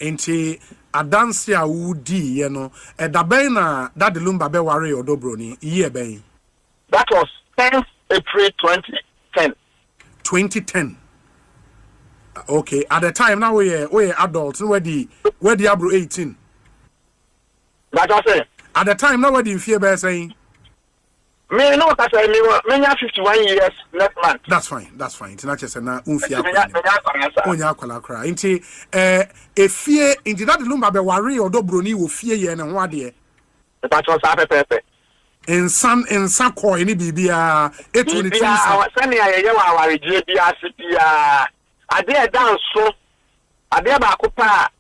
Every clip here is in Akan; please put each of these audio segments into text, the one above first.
Nti adanse a wodiiɛ no, ɛda bɛn na Daddy Lumba bɛwaree Ɔdɔ Broni? Year bɛn? That was 10th April 2010. 2010. Okay, at the time na woyɛ adult na wadi aboro 18? That's what I say. At the time na wadi mfie bɛyɛ sɛn? Me no kasa, me menya 51 years next month. That's fine, that's fine. Nti na kyerɛ sɛ na womfie Nti menya akɔ menya akwadaa saa. Wonya akwadaa koraa. Nti efie nti Daddy Lumba bɛwaree Ɔdɔ Broni wɔ fie yɛ ne ho adeɛ? Mepakyɛw, saa pɛpɛɛpɛ. Nsa kɔɔ ne biribiara etu ne tiri nsa? Biribiara sɛnea yɛyɛ wɔ awaregyeɛ bi ase biara, adeɛ ɛda nso, adeɛ baako pa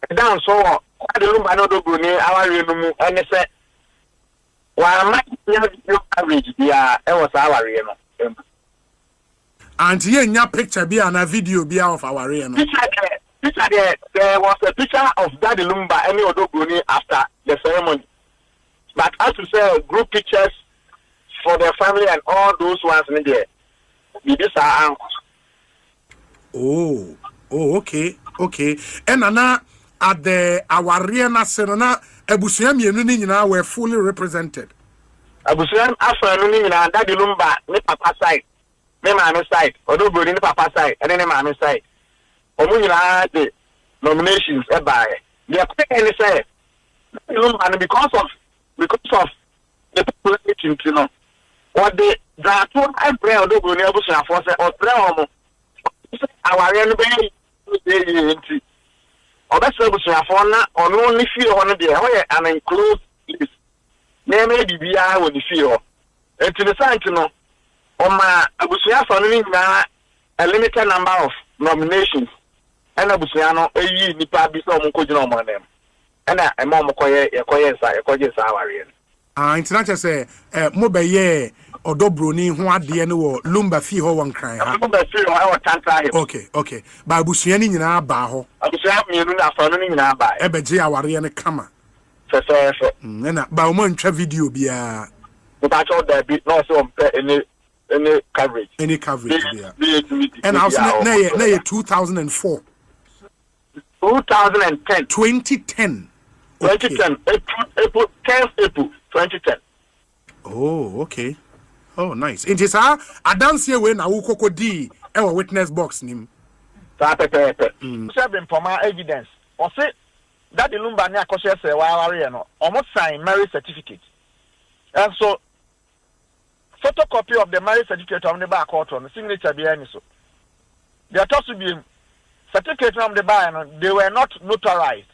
a ɛda nso wɔ Daddy Lumba ne Ɔdɔ Broni awareɛ no mu ɛne sɛ wama nya video coverage biara ɛwɔ saa awareɛ no mu. Anti yɛnya picture bi ana video bi a of awareɛ no? Picture deɛ, there was a picture of Daddy Lumba ɛne Ɔdɔ Broni after the ceremony, but as to say group pictures for the family and all those ones ne deɛ, biribi saa ankɔ so. Oh, okay. Ɛna na at the awareɛ n'ase no, na abusua mmienu no nyinaa were fully represented? Abusua afa no ne nyinaa, Daddy Lumba ne papa side, ne maame side, Ɔdɔ Broni ne papa side ɛne ne maame side, wɔn nyinaa de nominations ɛbaeɛ. Deɛ kɔyɛ ne sɛ Daddy Lumba no, because of the popularity nti no, wɔde daato ɛbrɛ Ɔdɔ Broni abusuafoɔ sɛ ɔbrɛ wɔn sɛ awareɛ no bɛyɛ yie yie, nti ɔbɛsrɛ abusuafoɔ na ɔno ne fie hɔ no deɛ, ɛhɔ yɛ an enclosed place, nneɛma yɛ biribiara wɔ ne fie hɔ. Nti ne saa nti no, ɔma abusua afa no nyinaa a limited number of nominations, ɛna abusua no eyi nipa bi sɛ ɔmo nkɔgyina ɔmo anim, ɛna ɛma ɔmo kɔyɛ yɛkɔyɛ nsa yɛkɔgye nsa awareɛ no. Ah, nti na kyerɛ sɛ mo bɛyɛ Ɔdɔ Broni ho adeɛ no wɔ Lumba fie hɔ wɔ Nkran ha? Ɔmo bɛ fie hɔ ɛwɔ Tantra Hill. Okay, ba abusua no nyinaa baa hɔ? Abusua mmienu no afa no nyinaa baa. Ɛbɛgye awareɛ no kama? Fɛfɛɛfɛ. Ɛna ba ɔmo antwa video biara? Mepakyɛw, daabi, na ɔsɛ ɔmpɛ any coverage. Any coverage biara. Bi yɛ di. Ɛna ɔsɛ na yɛ 2004? 2010. 2010. 2010, April, 10th April 2010. Oh, okay. Oh, nice. Nti saa adanseɛ wei na wokɔkɔ dii ɛwɔ witness box nim? Saa pɛpɛɛpɛ. Sɛ Bempɔma evidence, ɔse Daddy Lumba ne Akosua Serwaa awareɛ no, ɔmo sign marriage certificate. Ɛnso photocopy of the marriage certificate ɔmo de baa court no, signature biara ni so. Deɛ ɛtɔ so biem, certificate na ɔmo de baa no, they were not notarized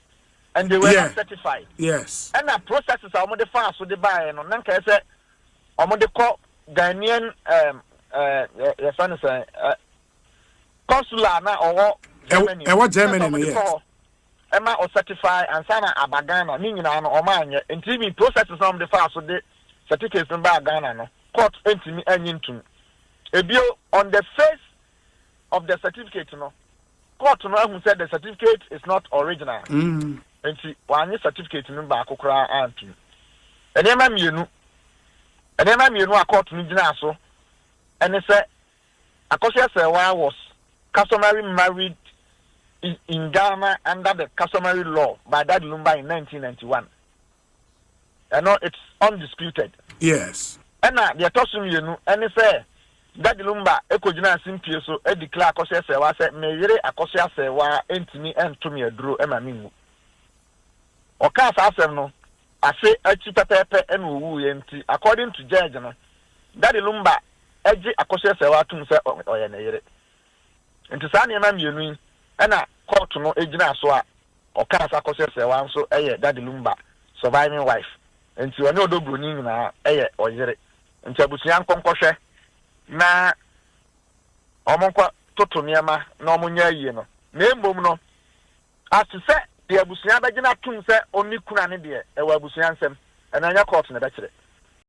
and they were not certified. Ɛna processes a ɔmo de faa so de baa no, na nka yɛ sɛ ɔmo de kɔ Ghanaian yɛfɛ no sɛ consular na ɔwɔ Germany. Ɛwɔ Germany Na no, ɔmo de kɔ hɔ, ɛma ɔcertify ansa na aba Ghana. Ne nyinaa no ɔmo anyɛ. Nti even processes na ɔmo de faa so de certificates no baa Ghana no, court ntumi anyi ntum. Ebio, on the face of the certificate no, court no ahu sɛ the certificate is not original. Nti wanye certificate no baako koraa antum. Nneɛma mmienu a court no gyina so ɛne sɛ Akosua Serwaa was customary married in Ghana under the customary law by Daddy Lumba in 1991. Ɛno, it's undisputed. Ɛna deɛ ɛtɔ so mmienu ɛne sɛ Daddy Lumba ekɔgyina simpie so edeclare Akosua Serwaa sɛ, "Meyere Akosua Serwaa ntumi ɛnto me aduro ɛma me nwu." Ɔkaa saa asɛm no afe akyi pɛpɛɛpɛ ɛna owu yɛ. Nti according to judge no, Daddy Lumba ɛgye Akosua Serwaa atum sɛ ɔyɛ ne yere. Nti saa nneɛma mmienu yi ɛna court no egyina so a ɔkaa sɛ Akosua Serwaa nso ɛyɛ Daddy Lumba surviving wife. Nti ɔne Ɔdɔ Broni nyinaa ɛyɛ ɔyere. Nti abusua nkɔnkɔhwɛ na ɔmo nkɔ toto nneɛma na ɔmo nyɛ ayie no. Na emom no, aso sɛ deɛ abusua bɛgyina tum sɛ ɔne kuna ne deɛ, ɛwɔ abusua nsɛm. Ɛna ɛnyɛ court na ɛbɛkyerɛ.